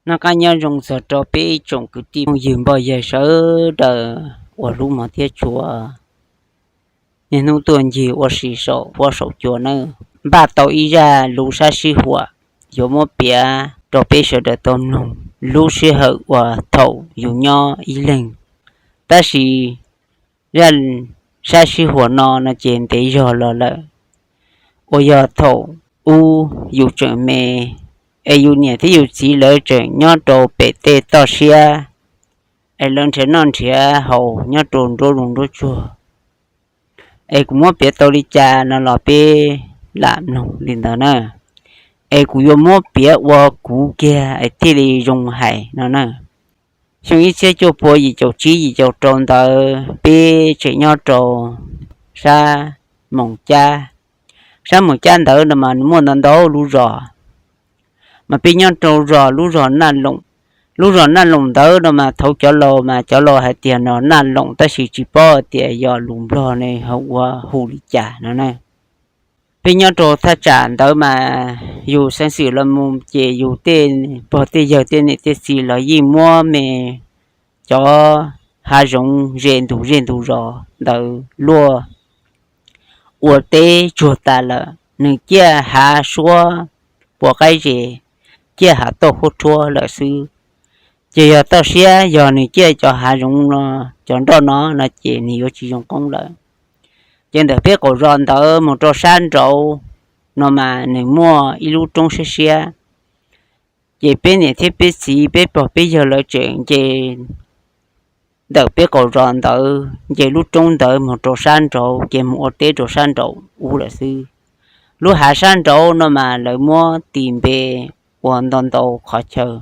Noj qab nyob zoo txog rau peb ib tsoom kwv tij phooj ywg npoj yawg sawv daws uas hlub mos thiab tshua. Niaj hnub tuaj ncig ua si saum huab saum cua nawb, npaj tau ib zaj lus sab sib huam yuav muab piav rau peb sawv daws tau mloog lub sij hawm uas thaum yus nyob ib leeg. Tab sis zaj sab sib huam no no ces ntev zog los lawm, uas yog thaum ub yus tseem me, es yus niam thiab yus txiv lawv tseem nyob rau pem tej toj siab, es lawv nrhiav noj nrhiav haus nyob rau nruab zoov nruab tsuag. Es kuv muab piav tau li cas no los peb lam mloog li ntawd na. Es kuv yuav muab piav ua kuv kiag es thiaj li zoo hais no na. Xyoo ib txhiab cuaj pua yim caum tsib yim caum rau ntawd peb tseem nyob rau sab Moos Cab. Sab Moos Cab ntawd no mas muaj ntau ntau lub zos, mas peb nyob rau zos lub zos Naj Loos. Lub zos Naj Loos ntawd no mas thaum cov laus mas cov laus hais tias no Naj Loos, tab sis tsis paub tias yog lus Nplog ne ho ua hu li cas no na. Peb nyob rau thaj tsam ntawd mas yus xeeb xwm los mus ces yus tej pog tej yawg tej niam tej txiv los yeej muab me cov hav zoov ze ntug zej ntug zos ntawd luaj ua teb tsuag tas lawm, nws ciaj hav suab pua qaib zes, ciaj hav tauj huab rhuab lawm xwb. Ces yog toj siab yog nws ciaj cov hav zoov no, cov nroj no no ces nws yuav tsis zoo qoob lawm. Ces ntawm peb qaum zos ntawd mus rau sab nraud no mas nws muaj ib lub roob siab siab. Ces peb niam thiab peb txiv peb pog peb yawg lawv tseem nce ntawm peb qaum zos ntawd, nce lub roob ntawd mus rau sab nraud ces mus ua teb rau sab nraud ub lawm xwb. Lub hav sab nraud no mas lawv muab tis npe ua ntau ntau qhov chaw.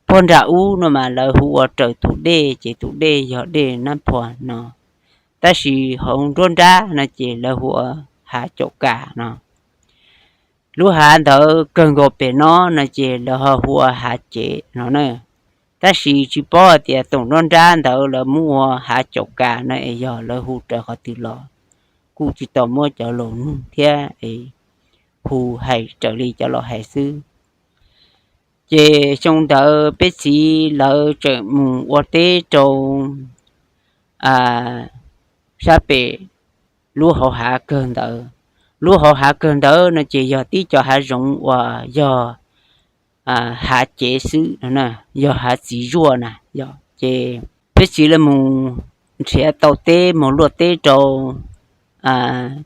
Puag nram ub no mas lawv hu ua raws tus dej ces tus dej yog dej Nab Phua no, tab sis hauv nruab nrab no ces lawv hu ua Hav Caum Kas no. Lub hav ntawd kawg nkaus pem no no ces lawv ho hu ua Hav Cev no na. Tab sis tsis paub hais tias tom nruab nrab ntawd lawv muab ua Hav Caum Kas no es yog lawv hu raws qhov twg los kuj tsis tau muab cov laus nug thiab, hu hais raws li cov laus hais xwb. Ces xyoo ntawd peb txiv lawv tseem mus ua teb rau sab pem lub hauv hav kawg ntawd. Lub hauv hav kawg ntawd no ces yog tib cov hav zoov uas yog hav cev xwb, yog hav txiv zuaj na. Ces peb txiv lawv mus nrhiav tau teb mus luaj teb rau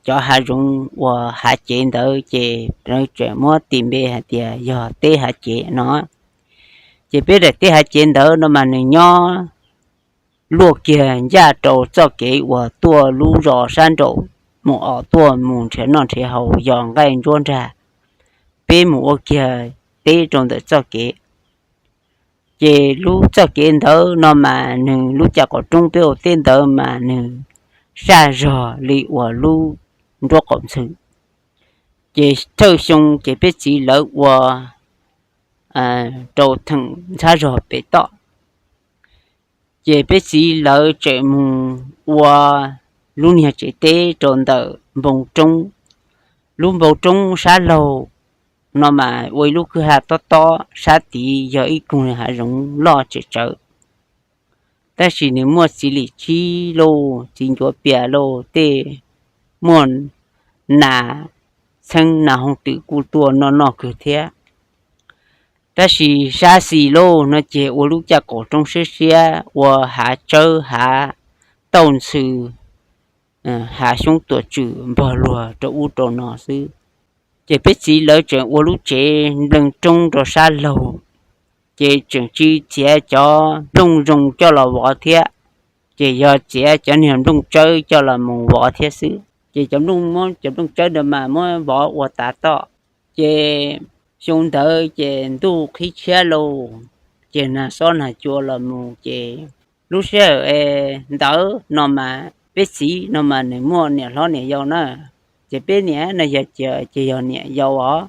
cov hav zoov uas hav cev ntawd ces lawv tseem muab tis npe hais tias yog teb hav cev no. Ces peb daim teb hav cev ntawd no mas nws nyob luaj kiag ncaj rau txoj kev uas tuaj lub zos sab nraum mus os tuaj mus nrhiav noj nrhiav haus yog nqaij ntsuab nrag, peb mus ua kiag teb rau ntawm txoj kev. Ces lub txoj kev ntawd no mas nws lub caj qaum roob peb ua teb ntawd mas nws saj zog li uas lub nruab qaum ntxhw. Ces thawj xyoo ces peb txiv lawv ua rau theem ntxhab zog pem toj. Ces peb txiv lawv tseem mus ua lub niag tsev teb rau ntawm npoo roob. Lub npoo roob sab laug no mas ua ib lub kwj ha tob tob, sab tid yog ib koog hav zoov loj tsem tsawv. Tab sis nws muaj txiv lim tsib lauj, txiv ncuav pias lauj, tej muaj nas txheeb nas hooj twm kuj tuaj noj noj kawg thiab. Tab sis sab xis lauj no ces ua lub caj qaum roob siab siab, ua hav tsawb hav tauj ntxhw, hav xyoob tuam tswm npog luag rau ub rau no xwb. Ces peb txiv lawv tseem ua lub tsev nplooj roob rau sab laug, ces tseem tsis txiav cov nplooj zoo coj los vov thiab, ces yog txiav cov niag nplooj tsawb coj los mus vov thiab xwb. Ces cov nplooj muab cov nplooj tsawb ntawd mas muab vov ua tav toj. Ces xyoo ntawd ces ntuj qhib tshiab lauj, ces nag xob nag cua los mus ces lub sij hawm ntawd no mas peb txiv no mas nws muaj niam hlob niam yau na. Ces peb niam no yog ces yog niam yau os,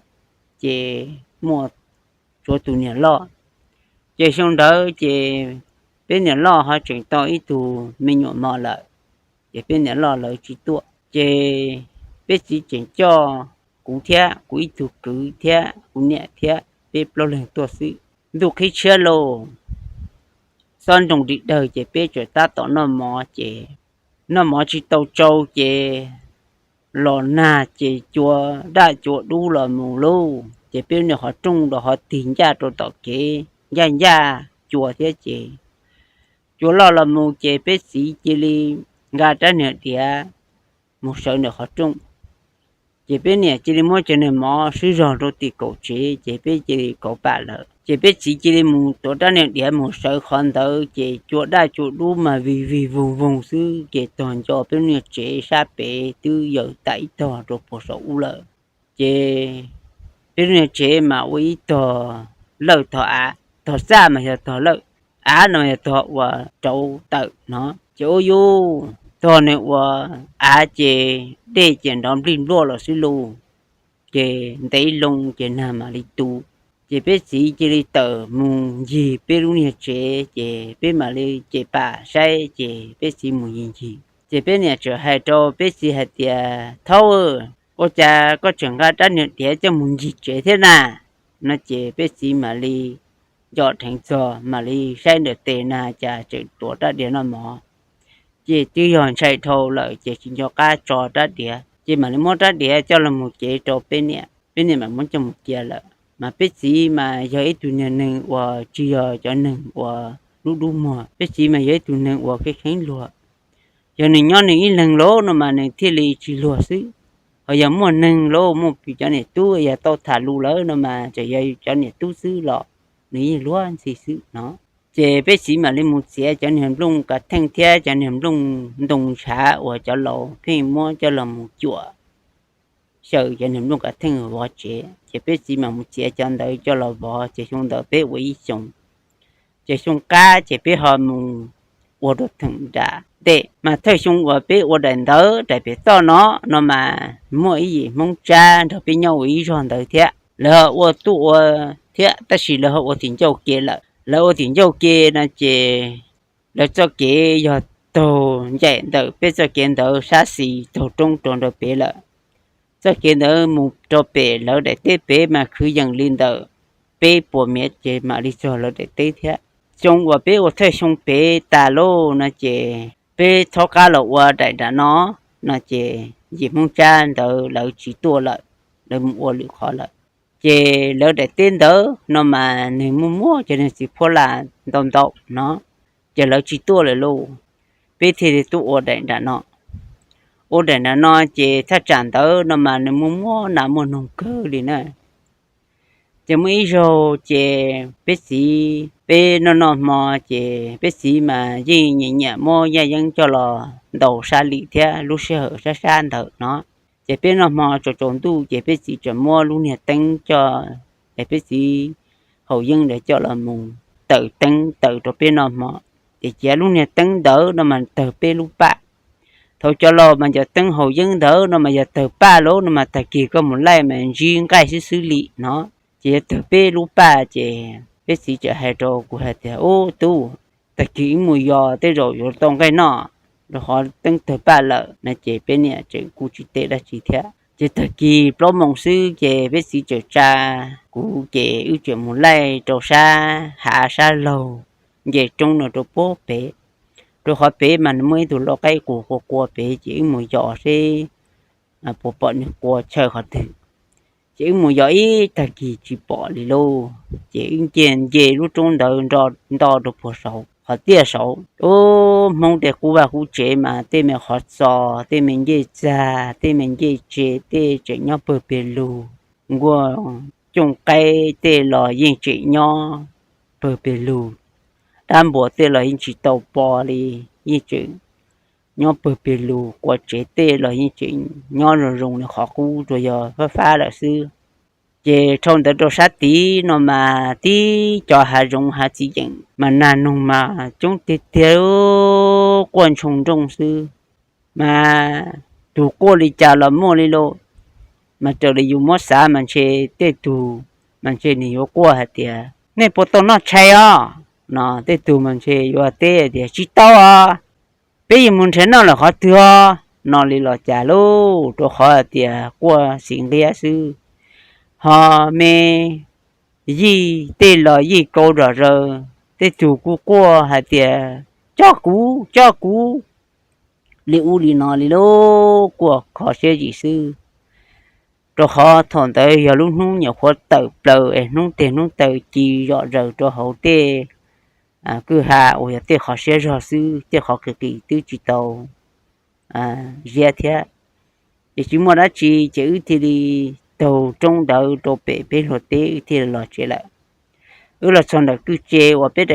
ces muaj tshuav tus niam loj. Ces xyoo ntawd ces peb niam loj ho tseem tau ib tug me nyuam mos lawm, ces peb niam loj lawv tsis tuaj. Ces peb txiv tseem coj kuv thiab kuv ib tug kwv thiab kuv niam thiab peb plaub leeg tuaj xwb. ntuj qhib tshiab lauj, xob nroog dim dawg ces peb tseem tab tom noj mov ces noj mov tsis tau tsau ces los nag ces cua daj cua dub los mus lauj. Ces peb lub niag qhov rooj los ho tig ncaj rau tom kev ncaj ncaj cua thiab ces cua loj los mus ces peb txiv cia li nqa rab niag diav mus sawv ntawm qhov rooj. Ces peb niam cia li muab cov niag mov sib zog rau tim kaum tsev ces peb cia li kauv pam lawm. Ces peb txiv cia li mus tuav rab niag diav mus sawv qhov ntawd ces cua daj cua dub mas vig vig voog voog xwb ces tog nco peb lub niag tsev sab pem twb yaws tas ib tog rau puag saum ub lawm. Ces peb lub niag tsev mas ua ib tog lawj tog av, tog xaj mas yog tog lawj, av no yog tog uas rauv tawm no. Ces ua yuj tog nws ua av ces dej ces nrov nplij npluaj los xwb lauj. Ces ntev loo ces nag mam li tu. Ces peb txiv cia li tawm mus ncig peb lub niag tsev ces peb mam li ces pam saib ces peb txiv mus ncig ncig. Ces peb niam txawm hais rau peb txiv hais tias, Thaub, ua cas koj tseem nqa rab niag diav coj mus ncig tsev thiab na? No ces peb txiv mam li nco dheev txog mam li saib ntawm tes na cas tseem tuav rab diav noj mov. Ces twb yog ntshai dhau lawm ces tsis nco qab tso rab diav ces mam li muab rab diav coj los mus cev rau peb niam, peb niam mam muab coj mus cia lawm. Mas peb txiv mas yog ib tug niag neeg uas tsis yog cov neeg uas lub dub muag, peb txiv mas yog ib tug neeg uas kheev kheev luag. Yog nws nyob nws ib leeg lauj no mas nws thiaj li tsis luag xwb. Ho yog muaj neeg lauj, muaj cov niam tub yog tau tham lus lawm no mas tseem yog cov niam tub xwb los nws yeej luag ntxhi xwb no. Ces peb txiv mam li mus txiav cov niag nplooj kav theej thiab cov niag nplooj ntoo ntshav uas cov laus pheej muab coj los mus cuam xyaw cov niag nplooj kav theej vov tsev. Ces peb txiv mam mus txiav cov ntawd coj los vov ces xyoo ntawd peb ua ib xyoos. Ces xyoo qab ces peb ho mus ua rau theem nram ntej. Mas thawj xyoo uas peb ua daim ntawv daim pem toj no, no mas muaj ib yim Hmoob Tsab nrog peb nyob ua ib zog ntawd thiab. Lawv ho ua tuaj ua thiab tab sis lawv ho ua tim ncauj ke lawm. Lawv ua tim ncauj ke no ces lawv txoj kev yog taug ncaim ntawm peb txoj kev ntawd sab xis taug roob rau nraum pem lawm. Txoj kev ntawd mus rau pem lawv daim teb pem mas kwv yees li ntawm peb puas mev ces mam li txog lawv daim teb thiab. Xyoo uas peb ua thawj xyoo pem tas lauj no ces peb txhob qab los ua daim nram no, no ces yim Hmoob Tsab ntawd lawv tsis tuaj lawm, lawv mus ua lwm qhov lawm. Ces lawv daim teb ntawd no mas nws muaj muaj cov niag txiv phuab laj ntau ntau no, ces lawv tsis tuaj lawm lauj. Peb thiaj li tuaj ua daim nram no. Ua daim nram no ces thaj tsam ntawd no mas nws muaj muaj nas muaj noog kawg li na. Ces muaj ib zaug ces peb txiv peb noj noj hmo ces peb txiv mas yeej nyiam nyiam muab yaj yeeb coj los ntaus sab lim thiab lub sij hawm sab sab ntawd no. Ces peb noj hmo tsaus tsaus ntuj ces peb txiv tseem muab lub niag teeb coj, es peb txiv haus yeeb ntawd coj los mus taws teeb taws rau peb noj hmo. Ces cia lub niag teeb ntawd no mas tawg peb lub paj. Thaum cov laus mas cov teeb haus yeeb ntawd no mas yog tawg paj lauj no mas tag kis koj mus laij mas ntsib nqaij xwb xwb li no. Ces yog tawg peb lub paj ces peb txiv txawm hais rau kuv hais tias, Ub tub, tag kis wb mus yos tej zaum yuav tau nqaij noj, rau qhov teeb tawg paj lawm no ces peb niam tseem kuj tsis teb dab tsi thiab. Ces tag kis plaub moos xwb ces peb txiv txawm tsa kuv ces wb tseem mus laij rau sab hav sab laug nce roob no rau puag pem, rau qhov pem mas nws muaj ib tug lau qaib qus qua qua pem ces wb mus yos seb puas pom nws qua chaw qhov twg. Ces wb mus yos ib tag kis tsis pom li lauj, ces wb nce nce lub roob ntawd nto rau puag saud qhov tiaj saud. Ub, Hmoob tej qub vaj qub tsev mas tej me qhov txos, tej me ncej txag, tej me ncej tse, tej tseem nyob pawg peg lug. Nkuaj cooj qaib tej los yeej tseem nyob pawg peg lug. Dab npua tej los yeej tsis tau po li, yeej tseem nyob pawg peg lug. Qua tsev tej los yeej tseem nyob zoo zoo li, qhov qub tsuas yog fab fab lawm xwb. Ces dhau ntawd rau sab tid no mas tib cov hav zoov hav txiv yeem mas nag noog mas coob tiag tiag, quaj ntshoo nrooj xwb. Mas tus quaj li cas los muaj li lauj. Mas raws li yus muab xav mas ntshe tej tug mas ntshe nws yuav quaj hais tias, Nej puas tau noj tshais os? No tej tug mas ntshe yuav teb tias, Tsis tau os, peb yuav mus nrhiav noj lawm qhov twg os? No li los cas lauj, rau qhov hais tias quaj xis nqiab xwb. Ho me yij tej los yij kau zom zaws, tej tug kuj quaj hais tias, Coj kuv, coj kuv! Li ub li no li lub kuj kho siab zim xwb, rau qhov thaum ntawd yog lub hnub nyuam qhuav tawm plaws es hnub teg hnub taw ci zom zaws rau hauv tej kwj ha uas yog tej qhov siab zog xwb, tej qhov qis qis twb tsis tau ziab thiab. Ces tsis muaj dab tsi, ces wb thiaj li taug roob ntawd rau pem peb luag teb, wb thiaj li los tsev lawm. Wb los txog ntawm kwj tse uas peb,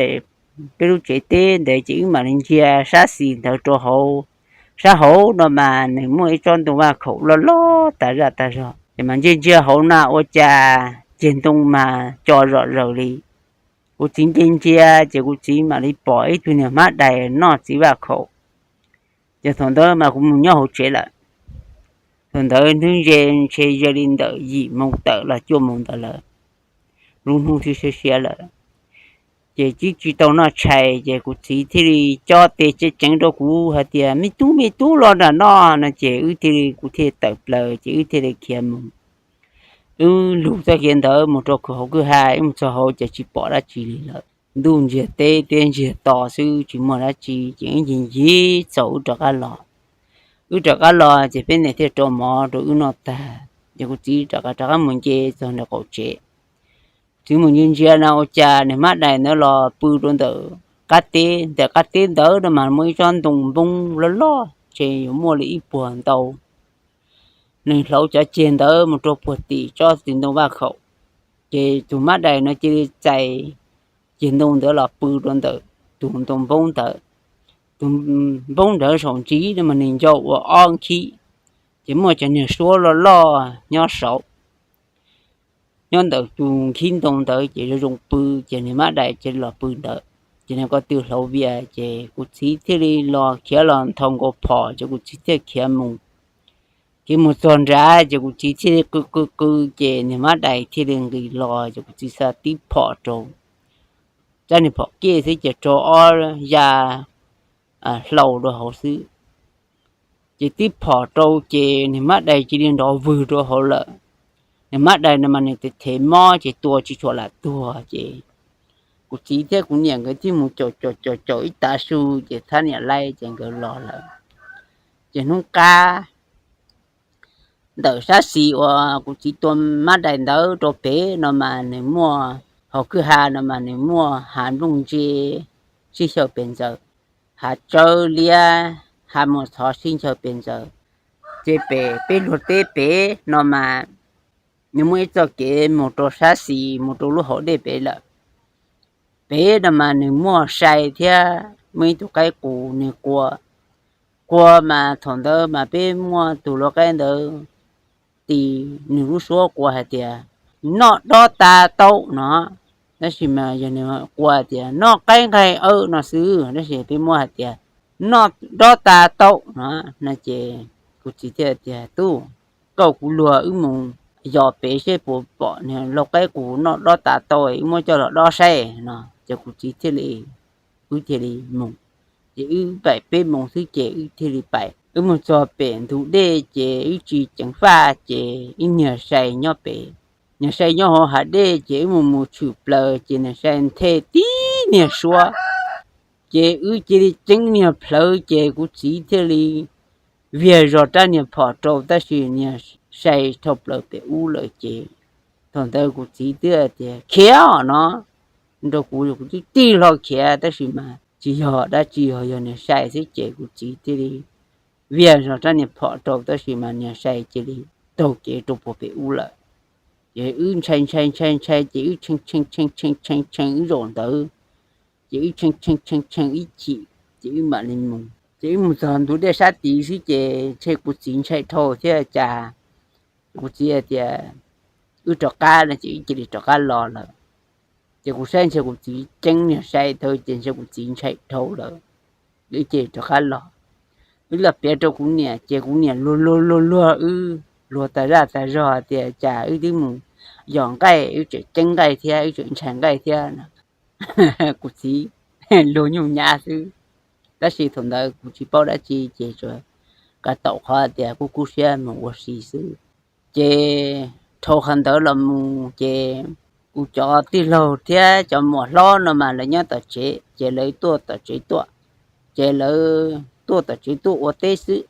peb lub tsev teb ntawd, ces wb mam li ntsia sab xis ntawd rau hauv. Sab hauv no mas nws muaj ib tsob ntoo vaj khaum loj loj tas zaj tas zog, ces mas ntsia ntsia hauv na ua cas ceg ntoo mas co zom zaws li. Kuv txiv ntsia ntsia, ces kuv txiv mam li pom ib tug niag hmab dais noj txiv vaj khaum. Ces thaum ntawd mas kuv mus nyob hauv tsev lawm. Thaum ntawd hnub ze ntshe ze li ntawm yim moo tawm los cuaj moo ntawd lawm, lub hnub twb siab siab lawm. Ces tib tsis tau noj tshais, ces kuv txiv thiaj li cob tes ceev ceev rau kuv hais tias, Me tub, me tub, los nram no, no ces wb thiaj li, kuv thiaj tawm plaws, ces wb thiaj li khiav mus. Wb lug txoj kev ntawd mus rau hauv kwj ha, wb mus txog hauv ces tsis pom dab tsi li lawm. Ntuj ntsiag teb, teb ntsiag to xwb, tsis muaj dab tsi, ces wb ncig ncig txaus wb rov qab los. Wb rov qab los ces peb niam thiaj rau mov rau wb noj tag, ces kuv txiv rov qab, rov qab mus nce txog nram qaum tsev. Txiv mus ntsia ntsia na ua cas niag hmab dais ntawd los pw rau ntawm qab teb. Ntawm qab teb ntawd no mas muaj ib tsob ntoo npoob loj loj, ces yuav muaj li ib puag ntau. Nws hlauv cov ceg ntawd mus rau puag tim tsob ntoo vaj khaum, ces tus hmab dais no cia li txais ceg ntoo ntawd los pw rau ntawm tus ntoo npoob ntawd. Tus npoob ntawd saum ntsis no mas nws ncau ua ob nkhib, ces muaj cov niag suab loj loj nyob saud, nyob ntawm tus nkhib ntoo ntawd, ces zoo zoo pw, ces niag hmab dais cia li los pw ntawd. Ces nws ko tw hlauv vias, ces kuv txiv thiaj li los khiav los nthos nkaus phom, ces kuv txiv thiaj khiav mus. Khiav mus txog nrad, ces kuv txiv thiaj li qw qw qw, ces niag hmab dais thiaj li nqis los, ces kuv txiv xa tib phom rau. Tsab niag phom kej xwb ces raug ob ya hlau rau hauv xwb. Ces tib phom rau ces niag hmab dais cia li nrov vwg rau hauv lawm. Niag hmab dais no mas nws tes thev mob ces tua tsis tshua lam tuag, ces kuv txiv thiab kuv niam nkawd thiaj mus caum caum caum caum ib tav su, ces thab niam laib ces nkawd los lawm. Ces hnub qab ntawm sab xis uas kuv txiv tua hmab dais ntawd rau pem no mas nws muaj, hauv kwj ha no mas nws muaj hav nplooj ntse sib xyaw pes ntxaws, hav tsawb liab, hav muas txhov sib xyaw pes ntxaws. Ces pem peb luag teb pem no mas nws muaj ib txoj kev mus rau sab xis mus rau lub hauv dej pem lawm. Pem no mas nws muaj sai thiab muaj ib tug qaib qus nws qua, qua mas thaum ntawd mas peb muaj tus lau qaib ntawd tis nws lub suab qua hais tias, Noj dob tas tau no, tab sis mas yog nws qua tias, Noj qaib nqaij aw no xwb, tab sis peb muab hais tias, Noj dob tas tau no, no ces kuv txiv thiaj tias, Tub, koj kuv luag wb mus yos pem seb puas pom lau qaib qus noj dob tas tau, wb muab coj los dob saib no. Ces kuv txiv thiaj li, wb thiaj li mus. Ces wb paim peb moo xwb ces wb thiaj li paim. Wb mus txog pem ntug dej ces wb tsis ceev faj ces ib niag sai nyob pem. Niag sai nyob hauv hav dej ces wb mus mus tshwm plaws ces niag sai nthe tib niag suab. Ces wb cia li ceeb niag plhawv ces kuv txiv thiaj li viag zog rab niag phom rau, tab sis niag sai dhau plaws pem ub lawm ces thaum ntawd kuv txiv twb tias, Khiav no, rau kuv, kuv twb tig hlo khiav, tab sis mas tsis yog dab tsi, yog, yog niag sai xwb ces kuv txiv thiaj li viag zog rab niag phom rau, tab sis mas niag sai cia li taug kev rau puag pem ub lawm. Ces wb ntshai ntshai ntshai ntshai ces wb tshee tshee tshee tshee tshee tshee wb zaum ntawd, ces wb tshee tshee tshee tshee ib chim ces wb mam li mus. Ces wb mus txog ntug dej sab tid xwb ces ntshe kuv txiv ntshai dhau thiab cas, kuv txiv hais tias wb rov qab no ces wb cia li rov qab los lawm. Ces kuv saib ntshe kuv txiv ceeb niag sai tau ces ntshe kuv txiv ntshai dhau lawm, wb cia li rov qab los. Wb los piav rau kuv niam ces kuv niam luag luag luag luag wb, luag tas zaj tas zog tias cas wb twb mus yos nqaij wb tseem ceeb nqaij thiab wb tseem ntshai nqaij thiab no. Kuv txiv luag nyuj nyab xwb. Tab sis thaum ntawd kuv tsis paub dab tsi ces tsuas kav taum qhov tias kuj kub siab mus ua si xwb. Ces dhau qhov ntawd los mus ces Kuv cov tij laug thiab cov muam hlob no mas lawv nyob tom tsev, ces lawv tuaj tom tsev tuaj, ces lawv tuaj tom tsev tuaj ua teb xwb,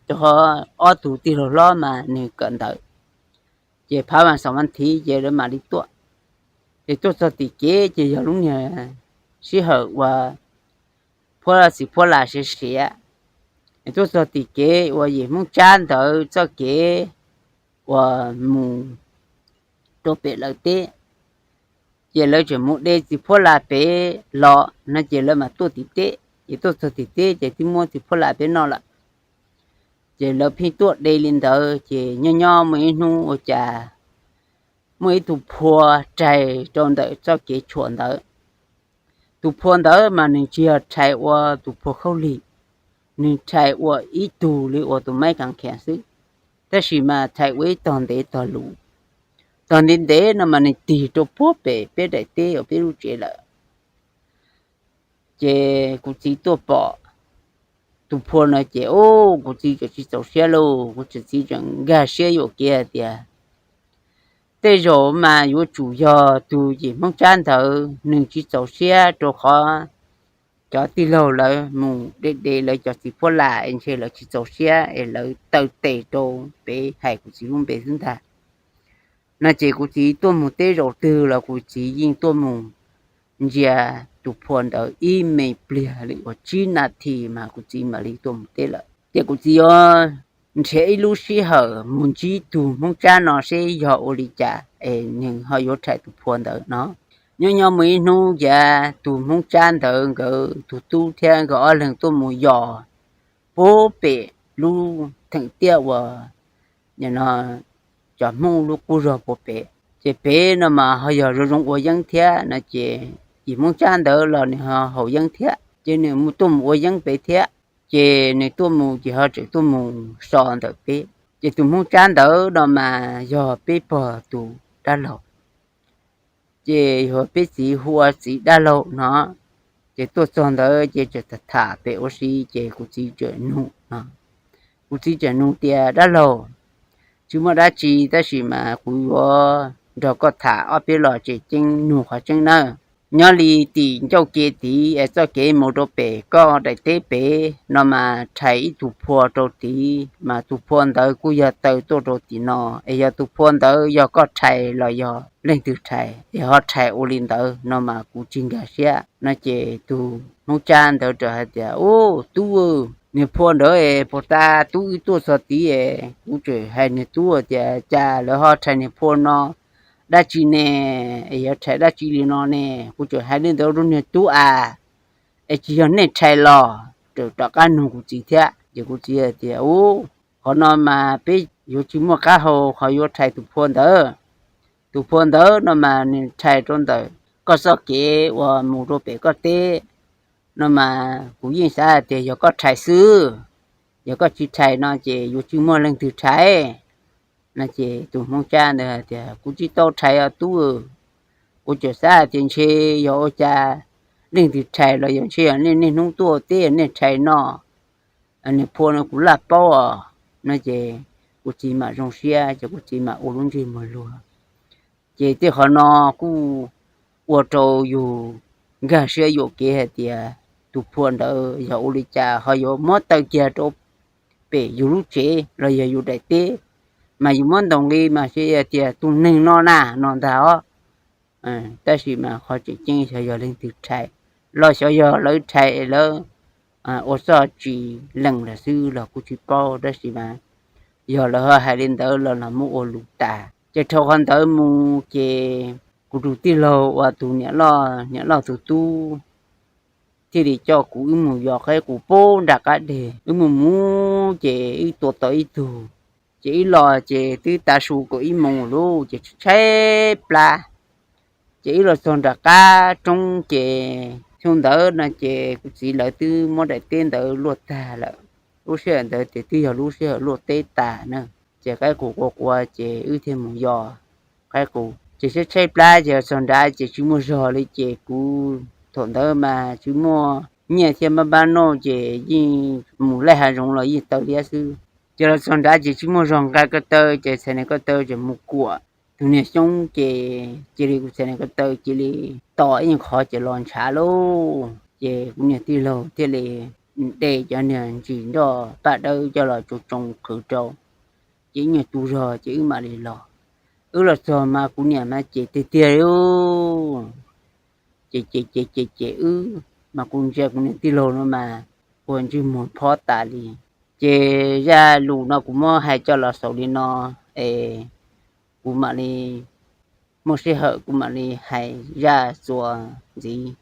rau qhov ob tug tij laug hlob mas nws kawm ntawv. Ces phav vas xaum vas thiv ces lawv mam li tuaj. Ces tuaj txog tim kev ces yog lub niag sij hawm uas phuab txiv phuab las siav siav. Tuaj txog tim kev uas yim Hmoob Tsab ntawd txoj kev uas mus rau pem lawv teb, ces lawv tseem mus de txiv phuab las pem los no ces lawv mam tuaj tim teb. Ces tuaj txog tim teb ces twb muab txiv phuab las pem noj lawm. Ces lawv pheej tuaj de li ntawd ces nyob nyob muaj ib hnub ua cas muaj ib tug phua rhais rau ntawm txoj kev tshuam ntawd. Tus phua ntawd mas nws tsis yog rhais ua tus phua khaub lig, nws rhais ua ib tug li uas tus maiv kav khiav xwb, tab sis mas rhais ua ib tog ntev tog luv. Tog ntev ntev no mas nws tig rau puag pem peb daim teb uas peb lub tsev lawm. Ces kuv txiv tuaj pom tus phua no ces, u, kuv txiv txawm tsis txaus siab lauj, kuv txiv txawm nkag siab yuam kev hais tias tej zaum mas yuav tsum yog tus yim Hmoob Tsab ntawd nws tsis txaus siab rau qhov cov tij laug lawv mus de de lawv cov txiv phuab las es ntshe lawv tsis txaus siab es lawv taw tes rau pem hais kuv txiv lub npe xwb ntag. No ces kuv txiv tuaj mus teb zaum twg los kuv txiv yeej tuaj mus ntsia tus phua ntawd ib me pliag li uas tsib nas this mas kuv txiv mam li tuaj mus teb lawm. Ces kuv txiv yuav nrhiav ib lub sij hawm mus ntsib tus Hmoob Tsab no seb yog ua li cas es nws ho yuav rhais tus phua ntawd no. Nyob nyob muaj ib hnub ces tus Hmoob Tsab ntawd nkawd tus tub thiab nkawd ob leeg tuaj mus yos puag pem lub theem tiaj uas cov Hmoob lub qub zog puag pem. Ces pem no mas ho yog zoo zoo ua yeeb thiab no ces yim Hmoob Tsab ntawd los nws ho haus yeeb thiab ces nws tuaj mus ua yeeb pem thiab. Ces nws tuaj mus ces ho tseem tuaj mus so ntawm peb. Ces tus Hmoob Tsab ntawd no mas yog peb pog tus dab laug, ces yog peb txiv hu ua txiv dab laug no. Ces tuaj txog ntawd ces txawm tham tham pem ua si ces kuv txiv txawm nug no, kuv txiv txawm nug tias, dab laug, tsis muaj dab tsi tab sis mas kuv yuav nrog koj tham ob peb los tseem ceeb nug qhov tseeb nawb. Nyob li tim ncauj ke tid es txoj kev mus rau pem koj daim teb pem no mas rhais ib tug phua rau tid mas tus phua ntawd kuj yog taw tuaj rau tim no es yog tus phua ntawd yog koj rhais los yog leej twg rhais es ho rhais ua li ntawd no mas kuv tsis nkag siab no ces tus Hmoob Tsab ntawd rov hais tias, u, tub, niag phua ntawd es puag ta tub wb tuaj txog tid es kuv tseem hais niag tub tias cas lawv ho rhais niag phua no dab tsi ne, es yuav rhais dab tsi li no ne, kuv tseem hais li ntawd rau niag tub as, es tsis yog nej rhais los? Rov qab nug kuv txiv thiab ces kuv txiv tias, u, qhov no mas peb yuav tsis muaj qab hau qhov yuav rhais tus phua ntawd. Tus phua ntawd no mas nws rhais rau ntawm koj txoj kev uas mus rau pem koj teb no mas kuv yeej xav hais tias yog koj rhais xwb, yog koj tsis rhais no ces yuav tsis muaj leej twg rhais no ces tus Hmoob Tsab ntawd hais tias, kuv tsis tau rhais os tub, kuv tseem xav hais tias ntshe yog ua cas leej twg rhais los yog ntshe yog nej niaj hnub tuaj teb nej rhais no, niag phua no kuv laj paub os no ces kuv txiv mam zoo siab ces kuv txiv mam ua lub ntsej muag luag. Ces tej qhov no kuj ua rau yus nkag siab yuam kev hais tias tus phua ntawd yog ua li cas ho yuav muab taw kiag rau pem yus lub tsev los yog yus daim teb, mas yus muab ntaus nqi mas xyov tias tus neeg no na no ntag os. Tab sis mas qhov tseem ceeb xyov yog leej twg rhais los xyov yog lawv rhais lawv ua txoj tsis lees lawm xwb los kuj tsis paub, tab sis mas yog lawv ho hais li ntawd los los muab ua lus tas. Ces dhau qhov ntawd mus ces kuv tus tij laug uas tus niam loj, niam loj tus tub thiaj li coj kuv wb mus yos qaib qus puag nram qab deg. Wb mus mus ces wb tua tau ib tug, ces wb los ces twb tav su kaum ib moos lawm ces tshaib plab. Ces wb los txog nram qab roob ces xyoo ntawd no ces kuv txiv lawv twb muab daim teb ntawd luaj tag lawm. Lub sij hawm ntawd ces twb yog lub sij hawm luaj teb tas na. Ces qaib qus quav quav ces wb thiaj mus yos qaib qus. Ces tshaib tshaib plab ces txog nrad ces tsis muaj zog li ces kuv thaum ntawd mas tsis muaj nyiaj thiab npab npab noj ces yeej mus laij hav zoov los yeej taw liab xwb. Ces los txog nrad ces tsis muaj zog nqa ko taw ces txhais niag ko taw ces mus kuam tus niag xyoob ces cia li, kuv txhais niag ko taw cia li tos ib nyuag qhov ces los ntshav lauj. Ces kuv niag tij laug thiaj li de cov niag ntsis nroj paj dawb coj los tsoo tsoo qhwv rau, ces ib nyuag tu zog ces wb mam li los. Wb los txog mas kuv niam mas cem tiag tiag li, ces ces ces ces ces wb mas kuv ntsia kuv niam tij laug no mas ua ntsej muag phob tas li. Ces zaj lus no kuv muab hais coj los xaus li no es kuv mam li muaj sij hawm kuv mam li hais zaj txuas ntxiv.